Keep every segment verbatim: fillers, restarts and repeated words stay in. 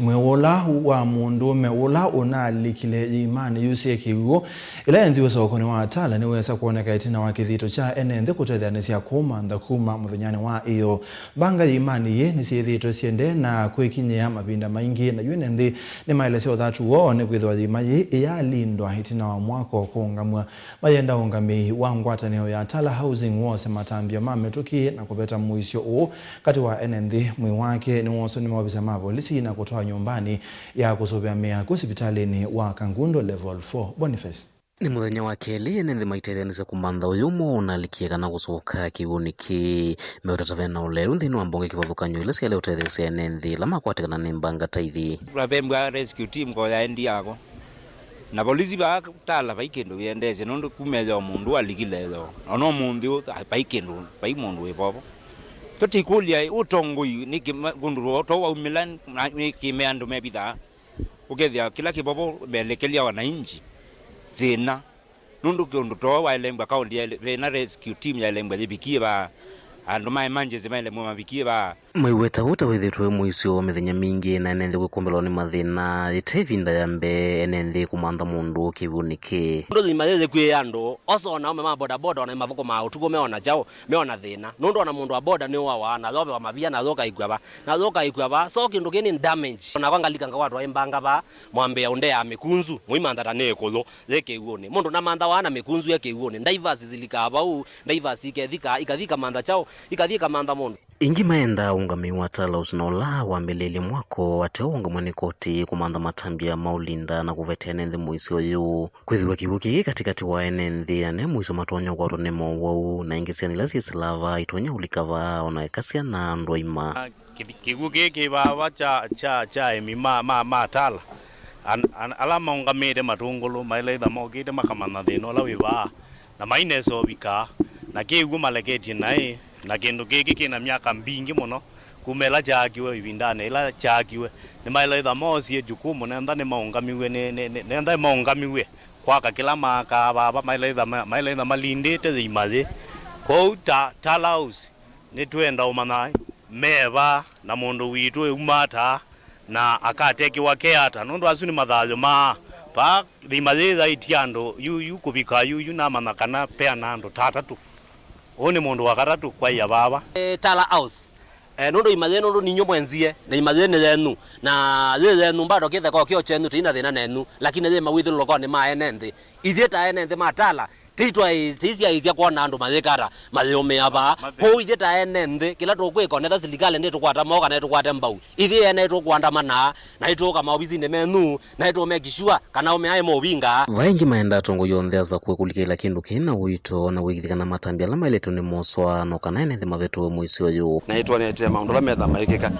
Mwĩĩ ũla wa mũndũũme ũla ũnalikile iimanĩ yu syĩ kĩw'ũ ĩla yenziwe sokonĩ wa Tala nĩwesa kwoneka ĩtina wa kĩthito kya ene nthĩ kũtetheanĩsya kũmantha kuma mũthenyanĩ wa ĩyoo. Mbanga ya iimanĩ yĩ nĩsyĩthĩĩtwe syĩendee na kwĩkinyĩa mavinda maingĩ, na yu ene nthĩ nĩmaelesya ũthatu woo nĩkwĩthĩwa iima yĩĩ ĩyalindwa ĩtina wa mwako kũũngamw'a. Mayenda ũngamĩi wa ngwatanĩo ya Tala Housing wose matambya ma mĩtũkĩ na kũveta mũisyo ũũ katĩ wa ene nthĩ. Mwĩĩ wake nĩwooswa nĩ maovisa ma volisi na kũtwawa nyũmbanĩ ya kũsũvĩa mĩakũ sivitalĩnĩ wa Kangundo Level four. Boniface. Nĩ mũthenya wa kelĩ ene nthĩ maitetheanĩsya kũmantha ũyũ ũmwe ũnalikie kana kũsũka kĩw'ũnĩ kĩĩ. Meũtata vena ũleũ nthĩnĩ wa mbonge kĩvathũkany'o ila syaĩle ũtetheesya ene nthĩ ĩla makwatĩkana nĩ mbanga ta ithi. Vavembwa rescue team ko yaendi yako. Na volisi vaa Tala vai kĩndũ vĩendeesye, nũndũ kuma ĩyoo mũndũ alikile ĩyoo. Ona ũmũnthĩ ũũ, vai kĩndũ, vai mũndũ wĩ vovo. Tũtikũlya ũtongoi nĩkĩ ma-, kũndũ to waumĩla, na nĩkĩ me andũ mevithaa. Ũkethĩa kĩla kĩvovo melekelya wananchi thĩna. Nũndũ kĩndũ too waelembwa kaũndi yaele-, vena rescue team yaelembwa yĩvikie vaa, andũ ma emergency maelembwa mavikie vaa. Maiweta ũũ ta wĩthĩtwe wĩ mũisyo mĩthenya mingĩ na ene nthĩ kwĩkũmbĩlwa nĩ mathĩna. Yĩte ĩvinda ya mbee ene nthĩ kũmantha mũndũ kĩw'ũnĩ kĩĩ. Nũndũ thima yĩyĩkwĩe andũ, oso ona aume ma bodaboda ona mathũkũmaa ũtukũ meona kyaũ, meona thĩna. Nũndũ ona mũndũ wa boda nĩũawa, na yovewa mavia, na yoka ĩkw'a va, na yoka ĩkw'a va. So kĩndũ kĩĩ nĩ damage. Onakwa ngalika ngawatwa ĩ mbanga va, mwambĩa ũndeaa mĩkunzu, mũimantha ta nĩ ĩkũyũ. Yĩ kĩw'ũnĩ. Mũndũ namanthawa na mĩkunzu e kĩw'ũnĩ. Divers zilikaa vau, divers ikethika, ikathi ikamantha kyaũ, ikathi ikamantha mũndũ. Ĩngĩ maendaa ũngamĩi wa Tala Housing na ũla wambĩlĩĩlye mwako ateo ũngamw'a nĩ koti kũmantha matambya ma ũlinda na kũveta ene nthĩ mũisyo ũyũ. Kwĩthĩwa kĩw'ũ kĩĩ katĩkatĩ wa ene nthĩ, ane mũisyo matonya ũkwatwa nĩ mowau, na ĩngĩ syana ila syĩsĩlaa vaa itonya ũlika vaa, ona eka syana, andũ aima. Kĩ-, kĩw'ũ kĩĩ kĩ vava kya, kya, kya aĩmi ma, ma, ma Tala. An-, an-, ala maũngamĩte Matũngũlũ, maĩle ĩtha mokĩte makamantha thĩna ũla wĩ vaa, na mainesa ũvika, na kĩw'ũ maleketye naĩ, na kĩndũ kĩkĩ kĩna myaka mbingĩ mũno, kuma ĩla kyaakiwe, ĩvindanĩ ĩla kyaakiwe, nĩmaĩle ĩtha moosie jukumu, nenda nĩmaũngamiw'e, nĩ, nĩ, nĩ, nenda nĩmaũngamiw'e kwaka kĩla maakaa vava, maĩle ĩtha ma-, maĩle ĩtha malindĩte thĩima yĩ. Kwoou ta, Tala House, nĩtwenda ũmanya meva na mũndũ witũ euma ata na akatekĩwa ke ata, nũndũ asu nĩ mathayũ maa. Vaa thima yĩthaĩtye andũ yu, yu kũvika yu, yu namanya kana peana andũ ta atatũ. Ũũ nĩ mũndũ wa katatũ kwaia vava. E, Tala House. E, nũndũ ima yĩ nũndũ ninyu mwenzie, na ima yĩ nĩ yenyu, na yĩ yenyu bado kĩtheka o kĩo kyenyu, tĩina thĩna nenyu, lakini yĩ mawĩthĩlũlũkonĩ ma ene nthĩ. Ithyĩ ta ene nthĩ ma Tala, tĩitwaĩ-, tĩisyaĩĩsya kwona andũ mayĩkata, mayĩũmĩa vaa. Kwoou ithyĩ ta ene nthĩ, kĩla tũkwĩka, onetha silikalĩ ndĩtũkwata moo kana ĩtũkwate mbau, ithyĩ ene nĩtũkũandamana, na nĩtũũka maovisinĩ menyu, na nĩtũũmake sure kana ũmĩaĩ maũvinga. Vai ĩngĩ maendaa atongoi onthe asa kwĩ kũlikĩla kĩndũ kĩĩ na ũito na kwĩkĩĩthya kana matambya ala maĩlĩtwe nĩmoswa, no kana ene nthĩ mavetowe mũisyo ũyũ. Na nĩtwonete maũndũ ala metha maĩkĩka.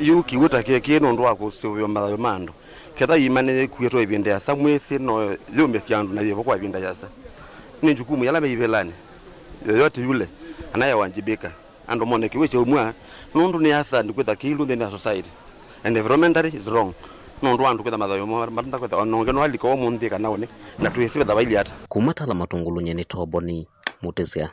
Yu kĩw'ũ ta kĩĩ kĩĩ nũndũ wa kũsũvĩwa mathayũ ma andũ. Ketha iima nĩyĩkuĩtwe ĩvinda ĩasa mwĩsĩ, no yũmbĩsya andũ na yĩvo kwa ĩvinda ĩasa. Nĩ jukumu yala me ivĩlanĩ yoyote yule anayewajibika, andũ mone kĩw'ũ kyaumw'a, nũndũ nĩ hasard kwĩtha kĩilu nthĩnĩ ya society. And environmentally is wrong, nũndũ wa andũ kwĩtha mathayũ moo matenda kwĩtha, ona ũngĩ no alika ũmũnthĩ kana ũnĩ, na twĩsĩ vetha vailye ata. Kuma Tala Matũngũlũ, nyie nĩ Toboni Mũtĩsya.